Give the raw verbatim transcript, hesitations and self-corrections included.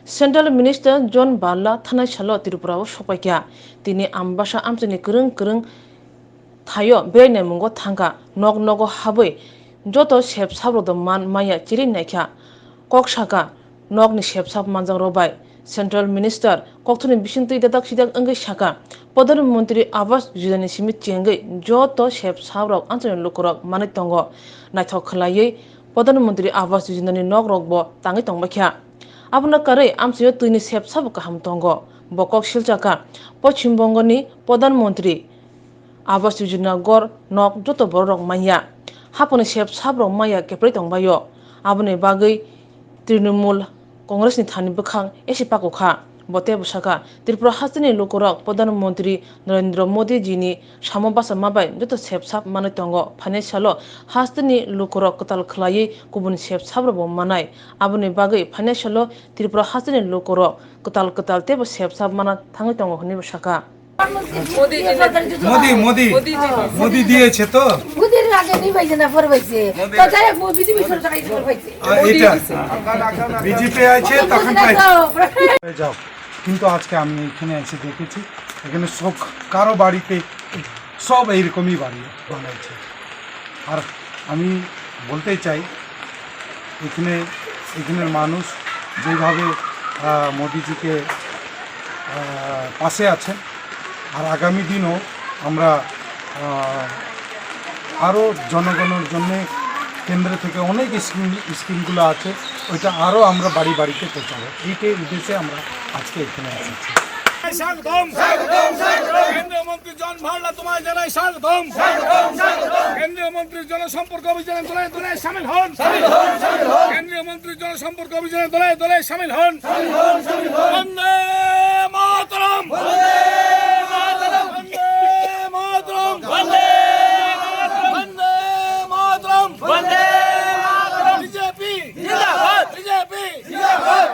Central Minister John Bhalla thanai salo Tripura o sokpaikha. Tini Ambasa amchaini kwrwng kwrwng thaio berainai mungo thangkha, nok nogo habwi joto sep sabrok do man maya chiri naikha. Kok sakha, nokni sep sap manjakrok bai. Central Minister kokthoni bisingtwi dadak sidak wngwi sakha, Pradhan Mantri Awas Yojana ni simi chengwi joto sep sabrok amchaini lukurok manwi tongo. Naithok khwlaiwi Pradhan Mantri Awas Yojana ni nokrok bo tangwi tongbaikha. Abono karwi amchaio twini sep sabo kaham tongo. Bo kok silchakha, Poschim Bongoni Pradhan Mantri Awas Yojana gor nok joto bororok manya. Haphangni sep sabrok maya keplai tongbaio. Aboni bagwi Trinamool Congress ni thani bwkhang ese pakukha. Bo teibo sakha, Tripura hasteni lukurok Pradhan Mantri Narendra Modi ji ni samo bachama bai joto sep sap manwi tongo. Phainai salo hasteni lukurok kwtal khwlaiwi kubun sep sabrokbo manai. Aboni bagwi phainai salo Tripura hasteni lukurok kwtal kwtal teibo sep sap mana thangwi tongo hwnwibo sakha. Modi মোদি মোদি দিয়েছে তো। মোদির আগে নিয়ে পাইছে না, পরে পাইছে। তো যাই হোক, বিজেপি সরকার এই সরকার পাইছে। এটা বিজেপি আছে, তখন পাইছে। হয়ে যাও। কিন্তু আজকে আমি এখানে এসে দেখেছি, এখানে সব, কারো বাড়িতে সব এইরকমই বাড়ি বানাইছে। আর আমি বলতে চাই, এখানে, এখানের মানুষ যেভাবে, আহ, মোদিজিকে, আহ, পাশে আছেন, আর আগামী দিনও আমরা, আহ, আরও জনগণের জন্যে কেন্দ্র থেকে অনেক স্কিম, স্কিমগুলো আছে, ওইটা আরও আমরা বাড়ি বাড়িতে পৌঁছাবো। এইটাই উদ্দেশ্যে আমরা আজকে এখানে এসেছি। স্বাগতম। স্বাগতম, স্বাগতম। কেন্দ্রীয় মন্ত্রী জন ভাল্লা তোমায় জানাই স্বাগতম। স্বাগতম, স্বাগতম। কেন্দ্রীয় মন্ত্রী জনসম্পর্ক অভিযানে দলে দলে সামিল হন। সামিল হন, সামিল হন। কেন্দ্রীয় মন্ত্রী জনসম্পর্ক অভিযানে দলে দলে সামিল হন। সামিল হন, সামিল হন। বন্দে মাতরম। বন্দে মাতরম। বন্দে মাতরম। বন্দে মাতরম। বন্দে মাতরম। বন্দে মাতরম। বিজেপি জিন্দাবাদ। বিজেপি জিন্দাবাদ।